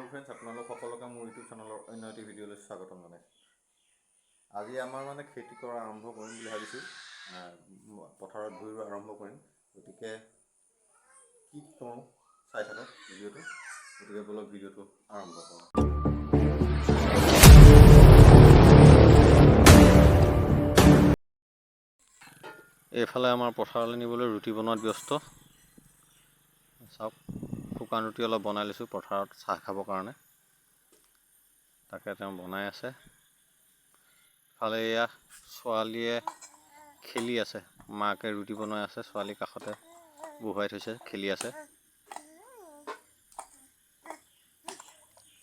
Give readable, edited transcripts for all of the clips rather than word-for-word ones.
Friends, আপোনালোক সকলোকে মোৰ ইউটিউব চেনেলৰ অন্য এটি ভিডিঅ'লৈ স্বাগতম জনাইছোঁ। আজি আমাৰ মানে খেতি কৰা আৰম্ভ কৰিম বুলি ভাবিছোঁ। পথাৰত ভূঁই ৰোৱা আৰম্ভ কৰিম। গতিকে কি কি কৰোঁ চাই থাকক ভিডিঅ'টো। গতিকে ব'লক, ভিডিঅ'টো আৰম্ভ কৰোঁ। এইফালে আমাৰ পথাৰলৈ নিবলৈ ৰুটি বনোৱাত ব্যস্ত। চাওক, শুকান ৰুটি অলপ বনাই লৈছোঁ পথাৰত চাহ খাবৰ কাৰণে। তাকে তেওঁ বনাই আছে। ইফালে এয়া ছোৱালীয়ে খেলি আছে। মাকে ৰুটি বনাই আছে, ছোৱালী কাষতে বহুৱাই থৈছে, খেলি আছে।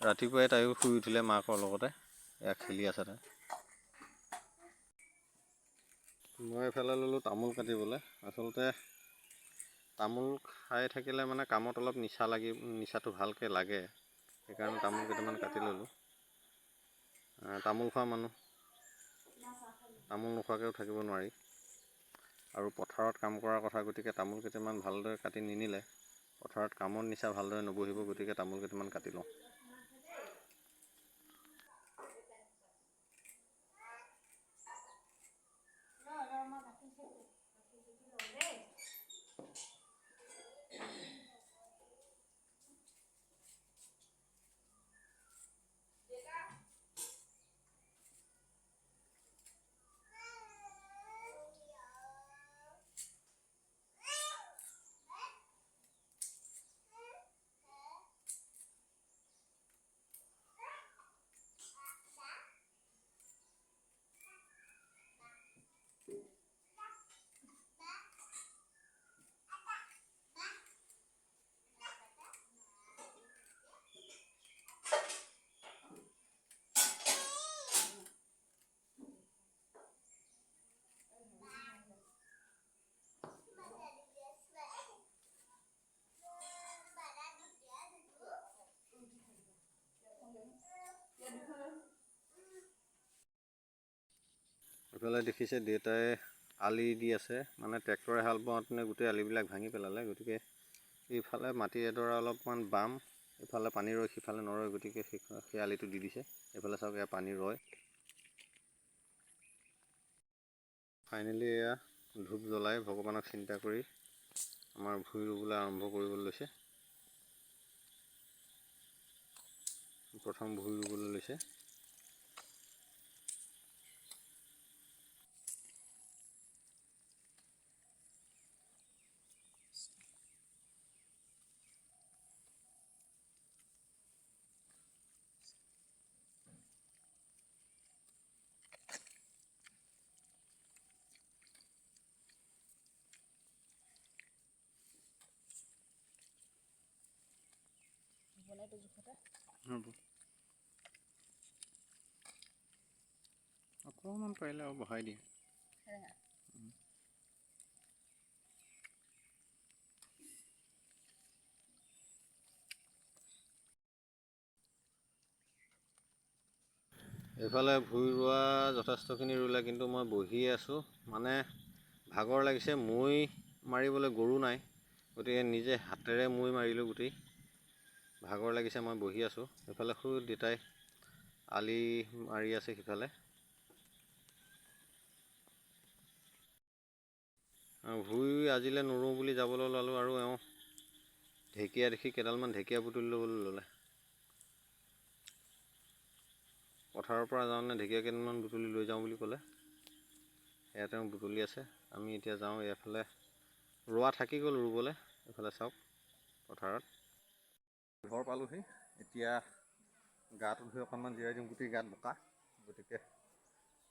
ৰাতিপুৱাই তাইও শুই উঠিলে মাকৰ লগতে। এয়া খেলি আছে তাই। মই এইফালে ল'লোঁ তামোল কাটিবলৈ। আচলতে তামোল খাই থাকিলে মানে কামত অলপ নিচা লাগি, নিচাটো ভালকৈ লাগে। সেইকাৰণে তামোল কেইটামান কাটি ল'লোঁ। তামোল খোৱা মানুহ, তামোল নোখোৱাকৈও থাকিব নোৱাৰি। আৰু পথাৰত কাম কৰাৰ কথা, গতিকে তামোল কেইটামান ভালদৰে কাটি নিনিলে পথাৰত কামৰ নিচা ভালদৰে নবহিব। গতিকে তামোল কেইটামান কাটি লওঁ। এইফালে দেখিছে, দেউতাই আলি দি আছে। মানে ট্ৰেক্টৰে হাল বাওঁতেনে গোটেই আলিবিলাক ভাঙি পেলালে। গতিকে এইফালে মাটি এডৰা অলপমান বাম, এইফালে পানী ৰয়, সিফালে নৰয়। গতিকে সেই আলিটো দি দিছে। এইফালে চাওক, এয়া পানী ৰয়। ফাইনেলি এয়া ধূপ জ্বলাই ভগৱানক চিন্তা কৰি আমাৰ ভূঁই ৰুবলৈ আৰম্ভ কৰিবলৈ লৈছে। প্ৰথম ভূঁই ৰুবলৈ লৈছে। বনাইতো জোখতে। হ'ব, অকণমান পাৰিলে আৰু বঢ়াই দিয়ে। সেৰেঙা। এইফালে ভূঁই ৰোৱা যথেষ্টখিনি ৰুলে, কিন্তু মই বহিয়ে আছোঁ। মানে ভাগৰ লাগিছে। মৈ মাৰিবলৈ গৰু নাই, গতিকে নিজে হাতেৰে মৈ মাৰিলোঁ। গোটেই ভাগৰ লাগিছে, মই বহি আছোঁ। এইফালে সু দেউতাই আলি মাৰি আছে সিফালে। ভূঁই আজিলৈ নোৰোঁ বুলি যাবলৈ ওলালোঁ আৰু এওঁ ঢেকীয়া দেখি কেইডালমান ঢেকীয়া বুটলি ল'বলৈ ল'লে। পথাৰৰ পৰা যাওঁতে ঢেকীয়া কেইডালমান বুটলি লৈ যাওঁ বুলি ক'লে। সেয়া তেওঁ বুটলি আছে। আমি এতিয়া যাওঁ। এইফালে ৰোৱা থাকি গ'ল ৰুবলৈ। এইফালে চাওক, পথাৰত ঘৰ পালোহি। এতিয়া গাটো ধুই অকণমান জিৰাই দিওঁ, গোটেই গাত বোকা। গতিকে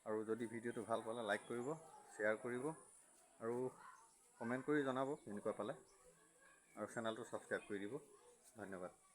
আৰু যদি ভিডিঅ'টো ভাল পালে লাইক কৰিব, শ্বেয়াৰ কৰিব আৰু কমেণ্ট কৰি জনাব কেনেকুৱা পালে আৰু চেনেলটো ছাবস্ক্ৰাইব কৰি দিব। ধন্যবাদ।